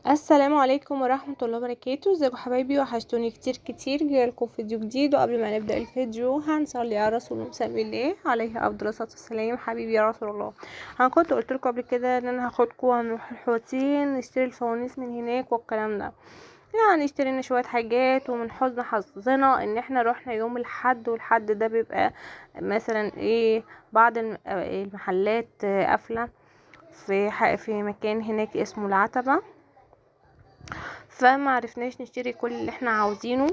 السلام عليكم ورحمة الله وبركاته. ازيكم حبايبي؟ وحشتوني كتير كتير. جايلكم فيديو جديد، وقبل ما نبدأ الفيديو هنصلي على رسول الله عليه افضل الصلاة والسلام. حبيبي يا رسول الله، انا كنت قلت لكم قبل كده ان انا هاخدكم هنروح الحوتين نشتري الفوانيس من هناك والكلام ده، يعني اشترينا شوية حاجات. ومن حزن حظنا ان احنا روحنا يوم الحد، والحد ده بيبقى مثلا ايه، بعض المحلات قافلة في مكان هناك اسمه العتبة، فما عرفناش نشتري كل اللي احنا عاوزينه.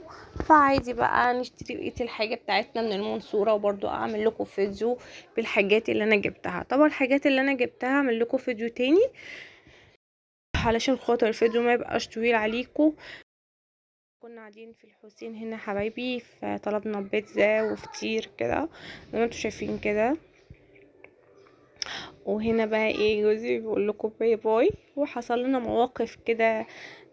فعادي بقى نشتري بقية الحاجة بتاعتنا من المنصورة، وبرضو اعمل لكم فيديو بالحاجات اللي انا جبتها. طبعا الحاجات اللي انا جبتها اعمل لكم فيديو تاني علشان خاطر الفيديو ما يبقاش طويل عليكم. كنا قاعدين في الحسين هنا حبايبي، فطلبنا بيتزا وفطير كده زي ما انتم شايفين كده. وهنا بقى ايه، جوزي بيقول لكم bye bye، وحصل لنا مواقف كده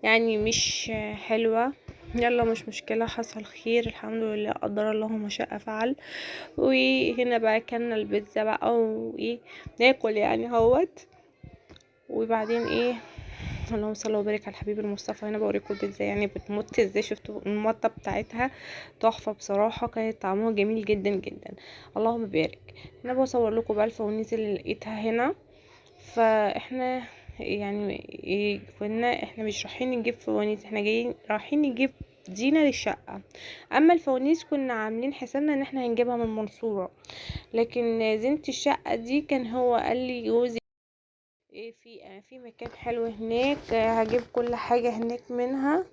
يعني مش حلوة. يلا مش مشكلة، حصل خير الحمد لله، قدر الله ما شاء فعل. وهنا بقى كلنا البيتزا بقى وايه ناكل يعني اهوت. وبعدين ايه، اللهم صل وبارك على الحبيب المصطفى. هنا بوريكم البيتزا يعني بتمط ازاي، شفتوا المطه بتاعتها تحفة بصراحة، كانت طعمها جميل جدا جدا، اللهم بارك. هنا بصور لكم بقى الفوانيس اللي لقيتها هنا. فاحنا يعني إيه، كنا احنا مش رايحين نجيب فوانيس، احنا جايين رايحين نجيب زينة للشقه. اما الفوانيس كنا عاملين حسابنا ان احنا هنجيبها من المنصورة، لكن زينة الشقة دي كان هو قال لي جوزي إيه، في مكان حلو هناك، هجيب كل حاجة هناك منها،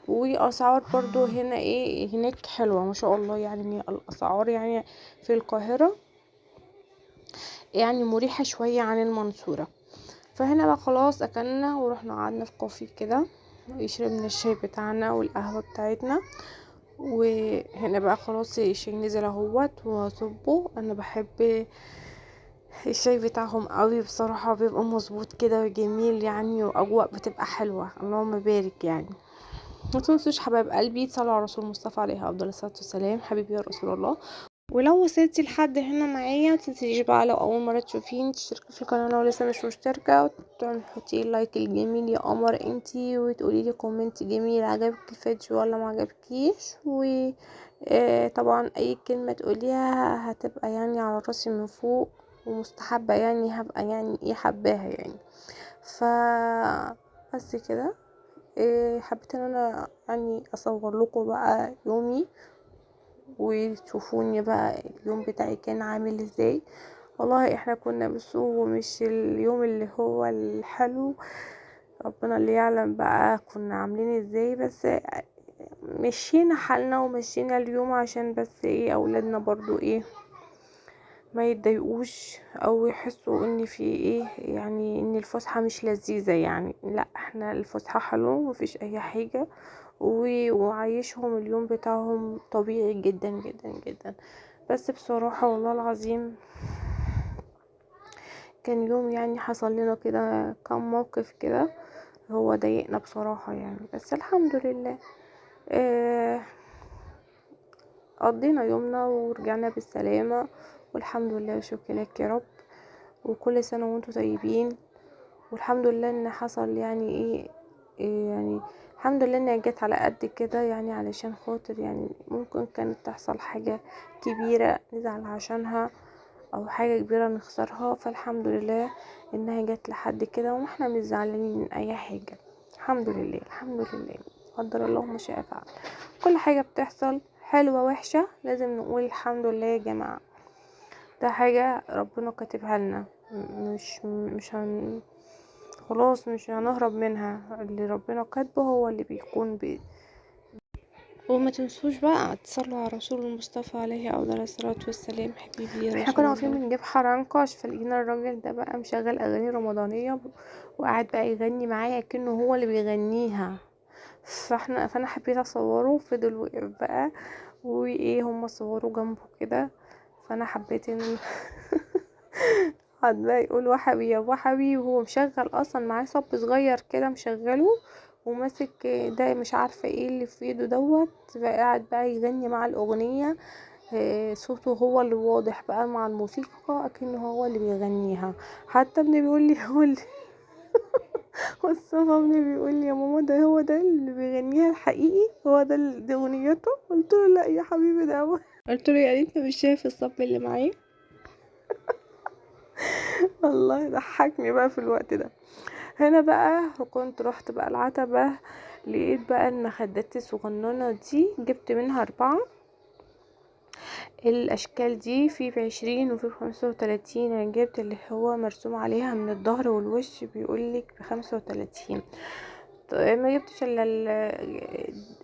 واسعار برضو هنا ايه هناك حلوة ما شاء الله. يعني الاسعار يعني في القاهرة يعني مريحة شوية عن المنصورة. فهنا بقى خلاص اكلنا ورحنا قعدنا في كوفي كده، وشربنا الشاي بتاعنا والقهوة بتاعتنا. وهنا بقى خلاص الشاي نزل اهوت وصبه. انا بحب الشاي بتاعهم قوي بصراحة، بيبقى مظبوط كده وجميل يعني، واجواء بتبقى حلوة، اللهم بارك يعني. ما تنسوش حبايب قلبي تصلوا على رسول المصطفى عليه افضل الصلاة والسلام، حبيبي يا رسول الله. ولو وصلتي لحد هنا معايا ما تنسيش بقى لو اول مرة تشوفيني تشتركي في القناة لو لسه مش مشتركة، وتحطي ال like الجميل يا قمر انتي، وتقولي لي comment جميل عجبك الفيديو ولا ما عجبكيش. و طبعا اي كلمة تقوليها هتبقى يعني على راسي من فوق ومستحبه، يعني هبقى يعني ايه حباها يعني. ف بس كده، حبيت ان انا يعني اصور لكم بقى يومي وتشوفوني بقى اليوم بتاعي كان عامل ازاي. والله احنا كنا بالسوق ومش اليوم اللي هو الحلو، ربنا اللي يعلم بقى كنا عاملين ازاي، بس مشينا حالنا ومشينا اليوم عشان بس ايه اولادنا برضو ايه ما يتضايقوش او يحسوا ان في ايه يعني ان الفسحة مش لذيذة يعني. لا احنا الفسحة حلوة ومفيش اي حاجة، وعايشهم اليوم بتاعهم طبيعي جدا جدا جدا. بس بصراحة والله العظيم كان يوم يعني حصل لنا كده كم موقف كده هو ضايقنا بصراحة يعني، بس الحمد لله قضينا يومنا ورجعنا بالسلامة والحمد لله وشكرا لك يا رب. وكل سنة وانتم طيبين، والحمد لله ان حصل يعني ايه، إيه يعني الحمد لله انها جت على قد كده يعني، علشان خاطر يعني ممكن كانت تحصل حاجة كبيرة نزعل عشانها او حاجة كبيرة نخسرها، فالحمد لله انها جت لحد كده واحنا مش زعلانين من اي حاجة، الحمد لله الحمد لله، قدر الله ما شاء فعل. كل حاجة بتحصل حلوة وحشة لازم نقول الحمد لله يا جماعة، ده حاجة ربنا كاتبها لنا، مش خلاص مش هنهرب منها، اللي ربنا كاتبه هو اللي بيكون بيه. وما تنسوش بقى تصلوا على رسول المصطفى عليه افضل الصلاة والسلام، حبيبي يا رسول. احنا كنا واقفين الله. بنجيب حرنكش، فلقينا الراجل ده بقى مشغل اغاني رمضانيه وقاعد بقى يغني معايا كأنه هو اللي بيغنيها، فانا حبيت اصوره، فضل وقف بقى وايه هم صوروا جنبه كده، فانا حبيت ان قعد بقى يقول وحبي يا وحبي، وهو مشغل اصلا معاه صب صغير كده مشغله وماسك ده مش عارفه ايه اللي في ايده دوت، قاعد بقى يغني مع الاغنية، صوته هو اللي واضح بقى مع الموسيقى اكنه هو اللي بيغنيها. حتى ابني بيقول لي هو اللي مصطفى ابني بيقول لي يا ماما ده هو ده اللي بيغنيها الحقيقي، هو ده دي اغنيته. قلت له لا يا حبيبي ده هو. قلت له يعني انت مش شايف الصف اللي معايا؟ والله ضحكني بقى في الوقت ده. هنا بقى كنت رحت بقى العتبة، لقيت بقى المخدات الصغننة دي، جبت منها 4 الاشكال دي، في ب20 وفي ب35. انا جبت اللي هو مرسوم عليها من الظهر والوش، بيقولك ب35. طيب ما جبتش الا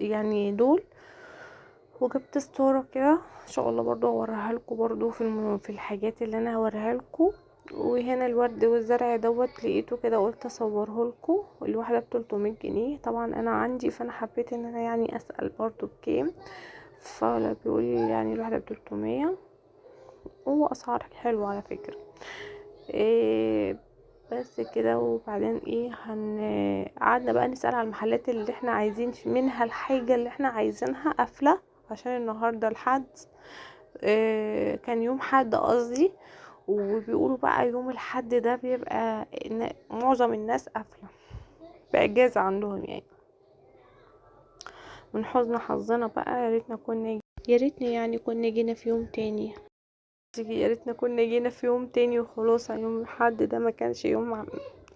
يعني دول. وجبت ستارة كده ان شاء الله برضو هوريها لكم برضو في الحاجات اللي انا هوريها لكم. وهنا الورد والزرع دوت لقيته كده قلت اصوره لكم، الواحدة ب300 جنيه. طبعا انا عندي، فانا حبيت ان انا يعني اسال برضو بكام، فلا بيقول لي يعني الواحدة ب300، هو اسعار حلوة على فكرة. إيه بس كده. وبعدين ايه قعدنا بقى نسال على المحلات اللي احنا عايزين منها الحاجة اللي احنا عايزينها قافله، عشان النهارده الحد، إيه كان يوم حد قصدي، وبيقولوا بقى يوم الحد ده بيبقى معظم الناس قافله باجازه عندهم يعني. من حزن حظنا بقى، يا ريتنا كنا، يا ريتنا يعني كنا جينا في يوم تاني، يا ريتنا كنا جينا في يوم تاني وخلاص. يوم الحد ده ما كانش يوم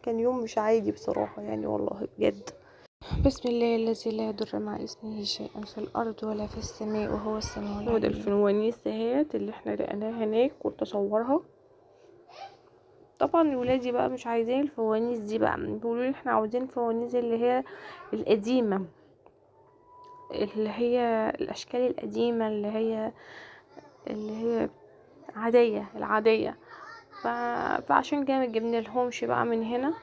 كان يوم مش عادي بصراحة يعني والله بجد. بسم الله الذي لا يضر مع اسمه شيء في الارض ولا في السماء وهو السميع العليم. وده الفوانيس اهيت اللي احنا لقيناها هناك كنت اصورها. طبعا ولادي بقى مش عايزين الفوانيس دي بقى، بيقولوا لي احنا عاوزين الفوانيس اللي هي القديمة، اللي هي الاشكال القديمة، اللي هي عادية العادية. فعشان كده ما جبنا لهمش بقى من هنا،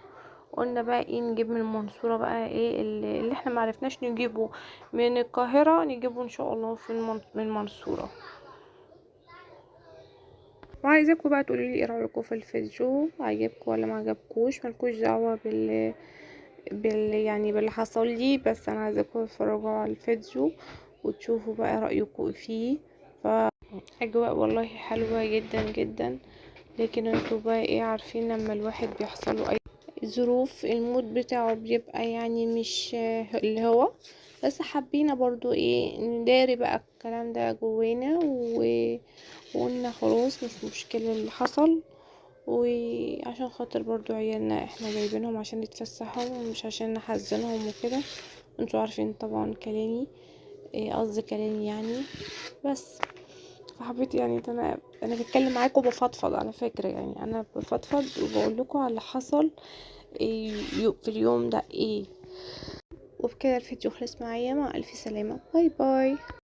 قلنا بقى ايه نجيب من المنصورة بقى، ايه اللي احنا معرفناش نجيبه من القاهرة نجيبه ان شاء الله في من المنصورة. وعايزاكم بقى تقولوا لي ايه رايكم في الفيديو، عجبكم ولا ما عجبكوش؟ مالكوش دعوه بال يعني باللي حصل لي، بس انا عايزاكم تتفرجوا على الفيديو وتشوفوا بقى رايكم فيه. فاجواء والله حلوة جدا جدا، لكن انتوا بقى ايه عارفين لما الواحد بيحصل له اي ظروف ال mood بتاعه بيبقى يعني مش اللي هو، بس حبينا برضو ايه نداري بقى الكلام ده جوانا، وقلنا خلاص مش مشكلة اللي حصل، وعشان خاطر برضو عيالنا احنا جايبينهم عشان يتفسحوا ومش عشان نحزنهم وكده. انتوا عارفين طبعا كلامي ايه قصدي كلامي يعني، بس فحبيت يعني انا بتكلم معاكم بفضفض على فكرة، يعني انا بفضفض وبقول لكم على اللي حصل إيه في اليوم ده ايه. وبكده الفيديو خلص معايا، مع الف سلامة، bye bye.